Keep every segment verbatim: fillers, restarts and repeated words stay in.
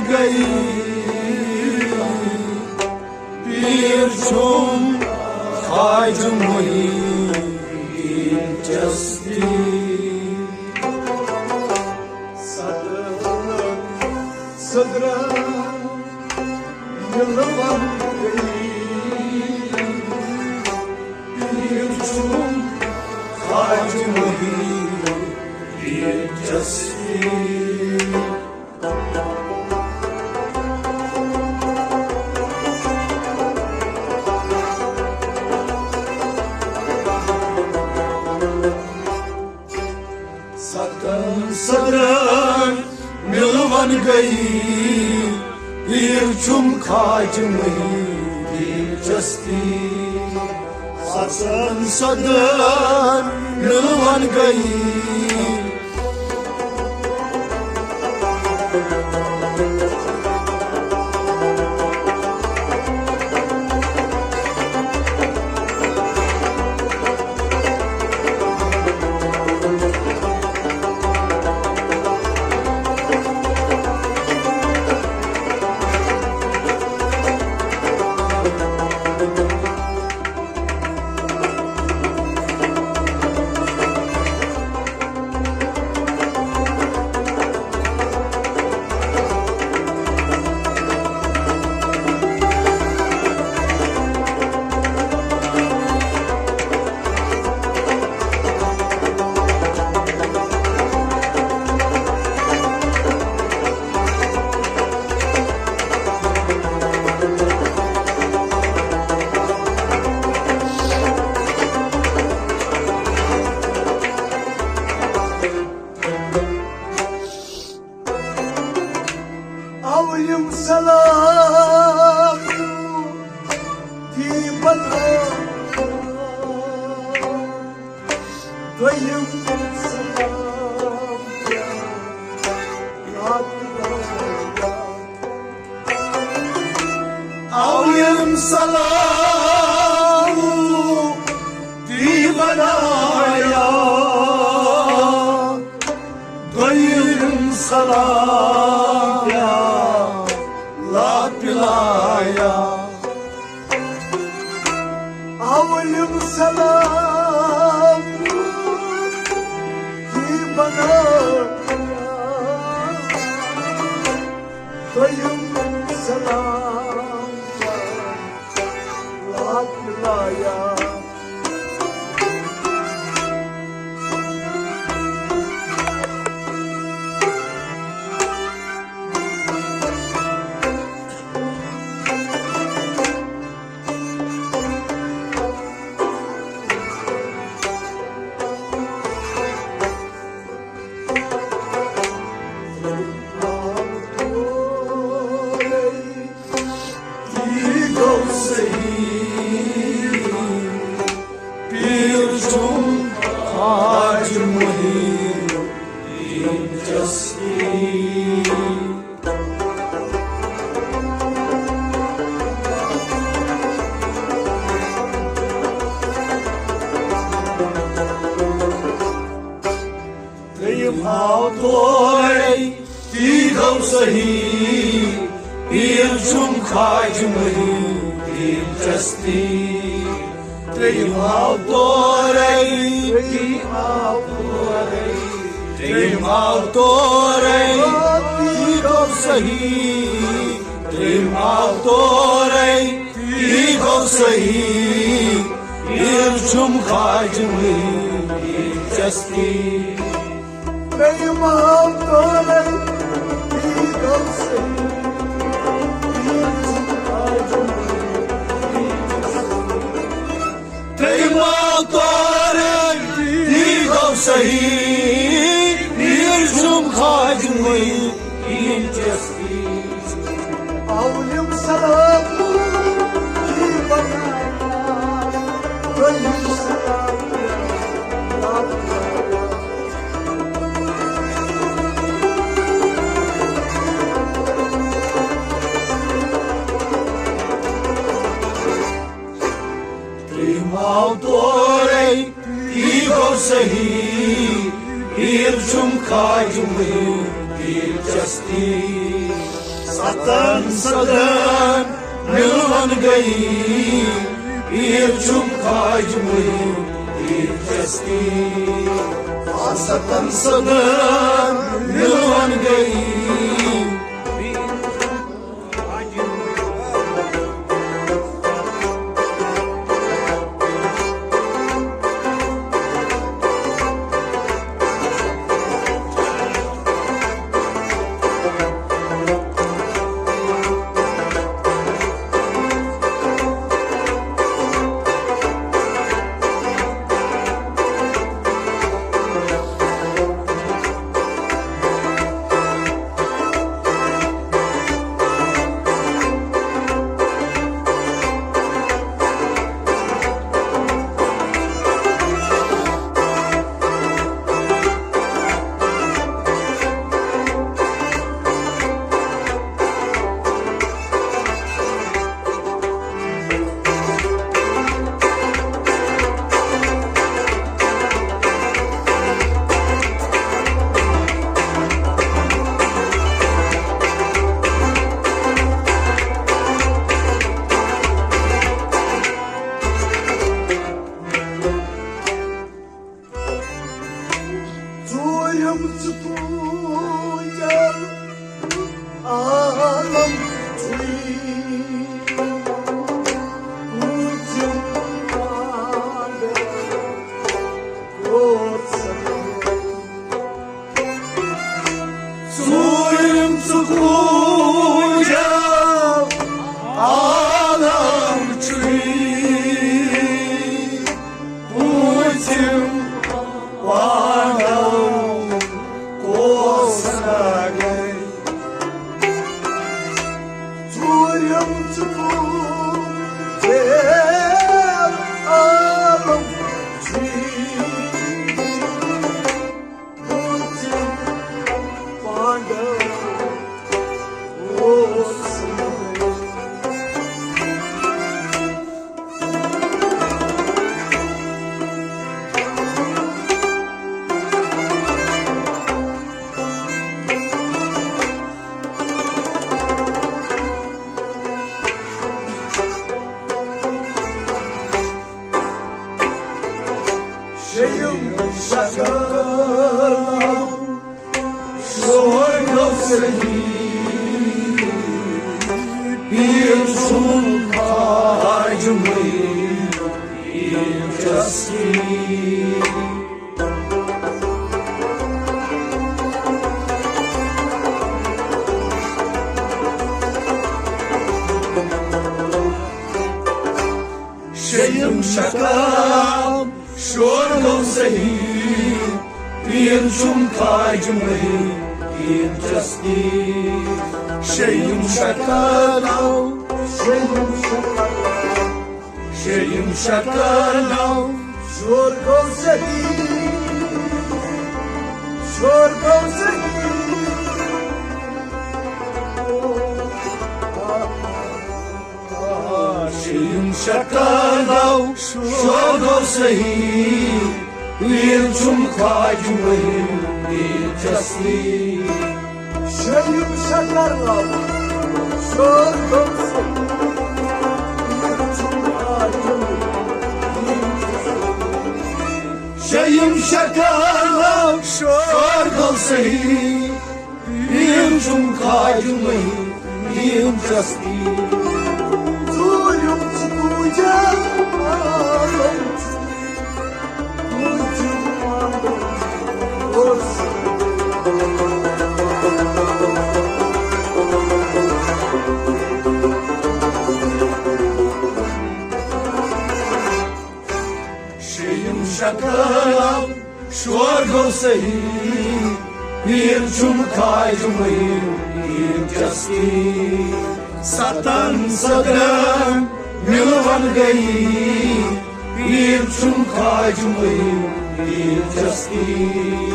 گئی۔ پیر چھُم خواجہ محی الدین چشتی۔ صدرن صدرن ملون گئی۔ پیر چھُم خواجہ محی الدین چشتی۔ ستن صدرن ملون گئی، پیر چھُم خواجہ محی الدین چشتی۔ ستن صدرن ملون گئی۔ اولم سلام دی بناو، دویم سلام دی رات۔ اولم سلام دی بنایا، دویم سلام یا لا پلایا۔ اولم سلام دی بنایا، دویم سلام یا لا پلایا۔ پیر چھُم خواجہ محی الدین چشتی۔ ترٛیٚیِم آو تورے، تی گوٚو صحیح۔ پیر چھُم خواجہ محی الدین چشتی۔ ترٛیٚیِم آو تورے، تی آو تورے۔ ترٛیٚیِم آو تورے، تی گوٚو صحیح۔ ترٛیٚیِم آو تورے، تی گوٚو صحیح۔ پیر چھُم خواجہ محی الدین چشتی۔ ترٛیٚیِم آو تورے، تی گوٚو صحیح۔ ترٛیٚیِم آو تورے، تی گوٚو صحیح۔ پیر چھُم خواجہ محی الدین چشتی۔ اولم سلام دی بنایا، دویم سلام۔ ترٛیٚیِم آو تورے، تی گوٚو صحیح۔ پیٖر چھُم خواجہٕ محی الدیٖن چشتی۔ ستن صدرن مِلوَن گٔیی، پیٖر چھُم خواجہٕ محی الدیٖن چشتی۔ ستن صدرن مِلوَن گٔیی۔ ژوٗرِم ژٕ پوٗنٛجل عالم چھُے، پوٗژِم پانڈو کوسل۔ ژوٗرِم ژٕ پوٗنٛجل عالم چھُے، پوٗژِم پانڈو کوسل۔ ژوٗرِم ژٕ پوٗژِم عالم چھُے، پوٗژِم پانڈو کوسل۔ شیٚیِم شکل شور گوٚو صحیح، پیٖر چھُم خواجہٕ محی الدیٖن چشتی۔ شیٚیِم شکل شور گوٚو صحیح، پیٖر چھُم خواجہٕ محی الدیٖن چشتی۔ شیٚیِم شکل، شیٚیِم شکل، شیٚیِم شکل شور گوٚو صحیح، شور گوٚو صحیح۔ شیٚیِم شکل شور گوٚو صحیح، پیٖر چھُم خواجہٕ محی الدیٖن چشتی۔ شیٚیِم شکل شور گوٚو صحیح، پیٖر چھُم خواجہٕ محی الدیٖن چشتی۔ شیٚیِم شکل شور گوٚو صحیح، پیٖر چھُم خواجہٕ محی الدیٖن چشتی۔ ژوٗرِم چھُ پوٗجا عالم چھُ، پوٗجِم عالم اوس۔ شیٚیِم شکل شور گوٚو صحیح، پیٖر چھُم خواجہٕ محی الدیٖن چشتی۔ ستن صدرن مِلوَن گٔیی، پیٖر چھُم خواجہٕ محی الدیٖن چشتی۔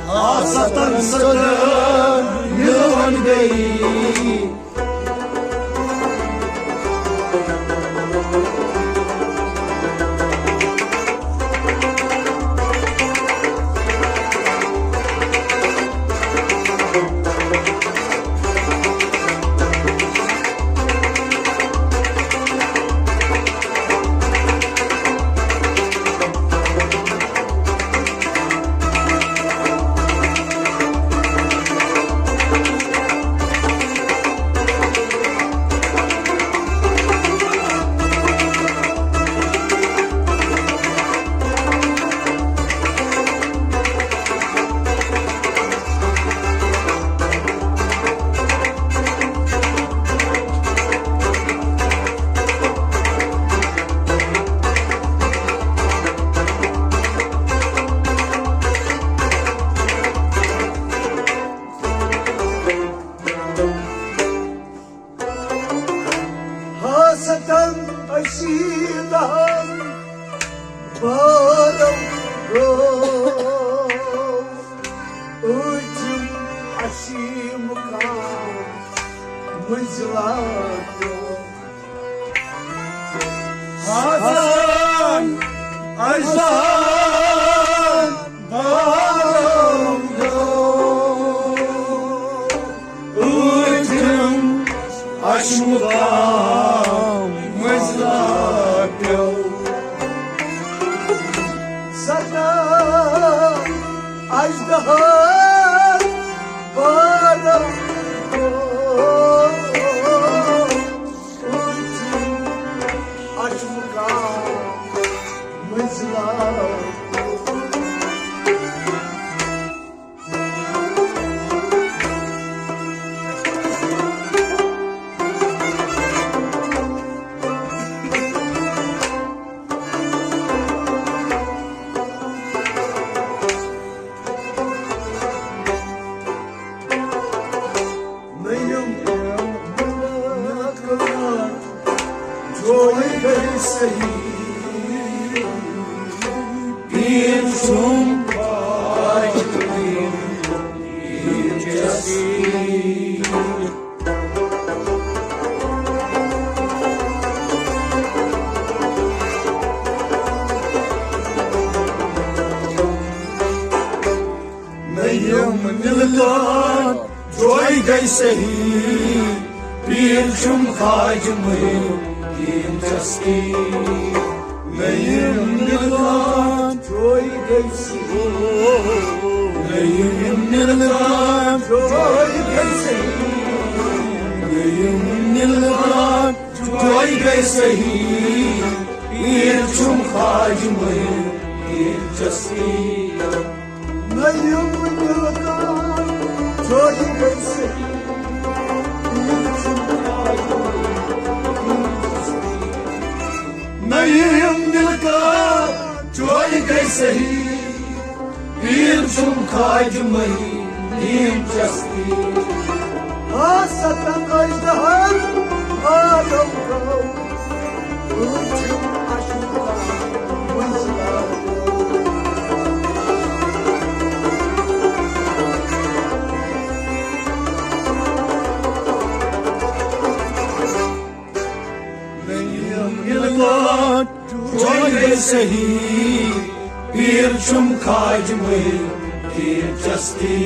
آ، ستن صدرن مِلوَن گٔیی۔ مقام منزلہ پیوٚو۔ حسن اجدہن بالو گوٚو۔ ٲٹھِم اَسہِ مُقام منزلہ پیوٚو۔ سَتَن اَجدہن بالو گوٚو۔ ٲٹھِم اَسہِ مُقام منزلہ پیوٚو۔ نیم ملاقات جوئی گئی صحیح، پیر چھم پاے دلچسپی۔ نیم ملاقات جوئی گئی صحیح، پیر چھم خواجہ معین دلچسپی۔ نیم ملاقات جوئی گئی صحیح، نیم ملاقات جوئی گئی صحیح، نیم ملاقات جوئی گئی صحیح، پیر چھم خواجہ معین دلچسپی۔ نیم ملاقات جوئی گئی صحیح، پیر چھم خواجہ معین دلچسپی۔ نیم ملاقات جوئی گئی صحیح، پیر چھم خواجہ معین دلچسپی۔ آ ستن اجدہن عالم گوٚو، ٲٹھِم اَسہِ مُقام منزلہ۔ نیم ملاقات جوئی گئی صحیح، پیر چھم خواجہ معین دلچسپی۔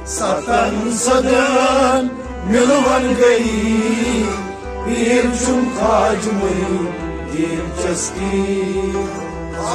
ستن صدن ملون گئی، پیر چھم خواجہ معین دلچسپی۔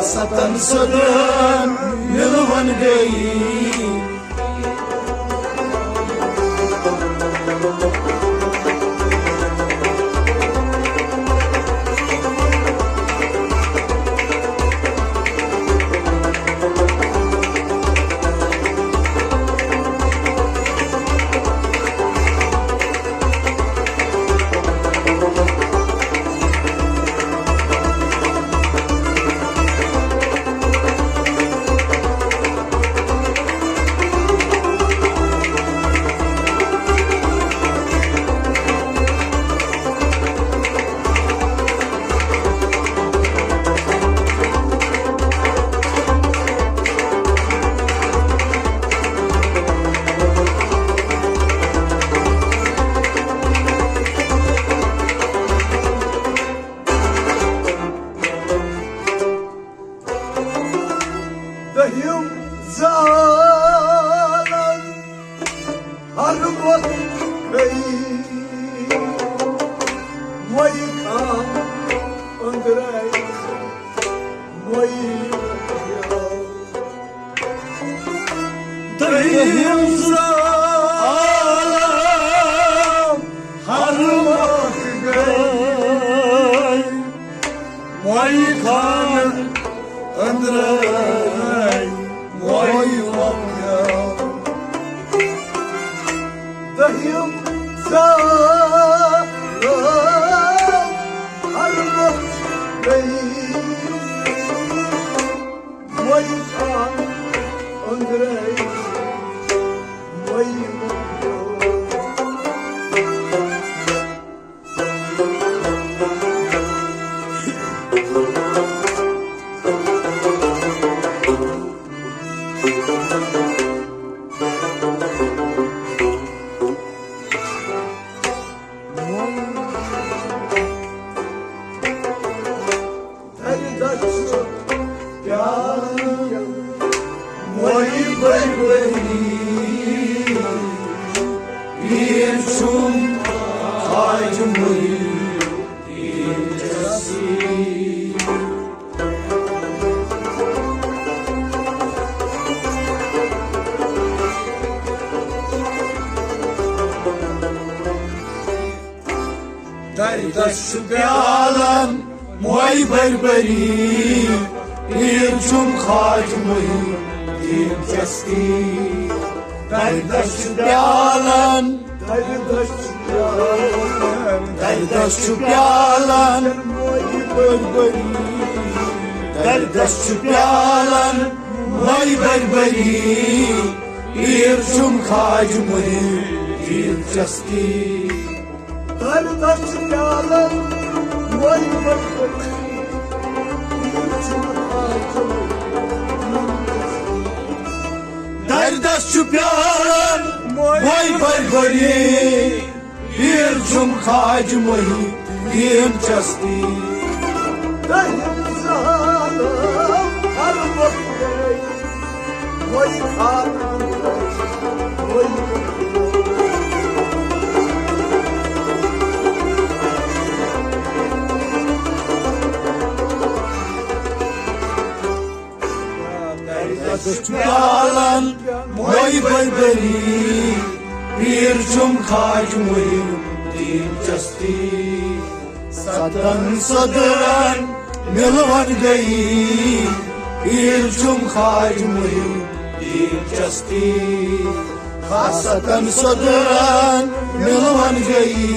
ستن صدن ملون گئی۔ دٔہِم زالن ہر وقت گئی، وہی خان أنٛدرے، وہی دٔہِم زالن ہر وقت گئی، وہی خان أنٛدرے، وہی وقت۔ دٔہِم زالن ہر وقت گئی، وہی خان أنٛدرے، وہی وقت۔ دردس چھُ پیالن موے بربری، پیٖر چھُم خواجہ محی الدین چشتی۔ دردس چھُ پیالن، دردس چھُ پیالن، دردس چھُ پیالن موے بربری، دردس چھُ پیالن موے بربری، پیٖر چھُم خواجہ محی الدین چشتی۔ دردس چھُ پیالن موے بربری، پیٖر چھُم خواجہ محی الدین چشتی۔ دردس چھُ پیالن موے بربری، پیٖر چھُم خواجہ محی الدین چشتی۔ دٔہِم زٕ عالم ہر وقت گٔے، وہی خاطر وہی۔ دردس چھُ پیالن موے بربری، پیٖر چھُم خواجہ محی الدین چشتی۔ ستن صدرن مِلوَن گٔیی، پیٖر چھُم خواجہ محی الدین چشتی۔ ستن صدرن مِلوَن گٔیی۔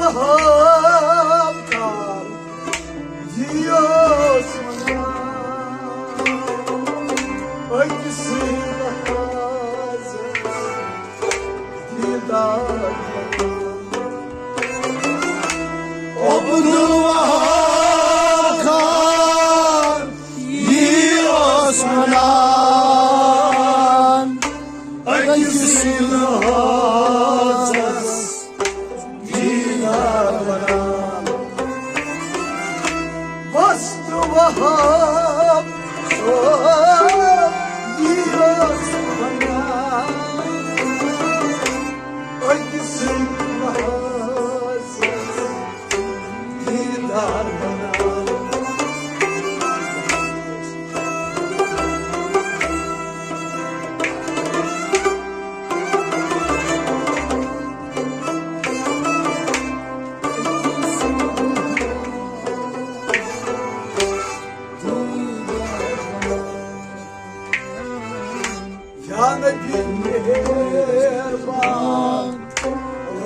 عبدالوہاب کار یی اوس ونان، أکسٕے لحاظس دیدار۔ عبدالوہاب کار یی اوس ونان، أکسٕے لحاظس دیدار ونان۔ وۄستہٕ وہاب صٲب یی اوس ونان، أکسٕے لحاظس دیدار ونان۔ یا نبی مہربان،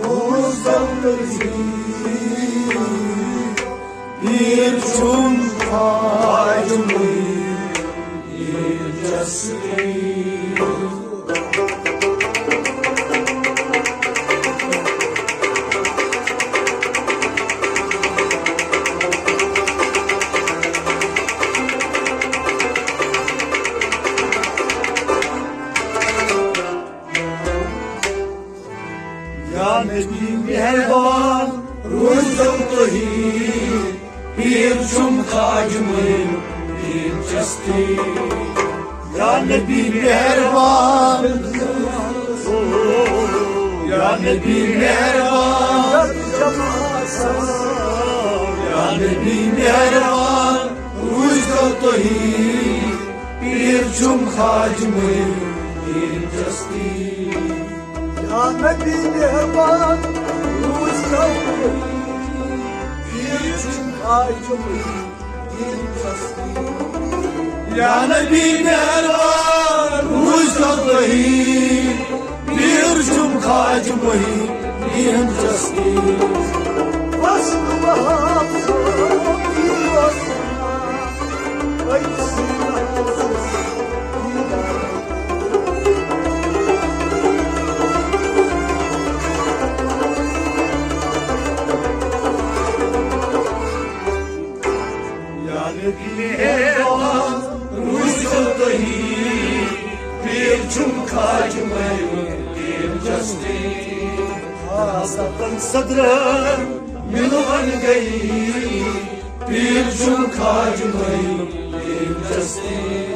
روز دلدلی، پیٖر چھُم خواجہ محی الدین چشتی۔ یا نبی مہربان، روزو تُہی، پیٖر چھُم خواجہ محی الدین چشتی۔ یا نبی مہربان، یا نبی مہربان، یا نبی مہربان، روزو تُہی، پیٖر چھُم خواجہ معین الدین چشتی۔ یا نبی مہربان، روز تو وہی، پیر چھم خواجہ معین الدین چشتی۔ یا نبی مہربان، روز تو وہی، پیر چھم خواجہ معین الدین چشتی۔ بس وہاب صٲب، یی اوس یا نبی مہربان، روزِو تُہی، پیر چھُم خواجہ معین الدین چشتی۔ خاص اپن صدرن مِلوَن گٔیی، پیر چھُم خواجہ معین الدین چشتی۔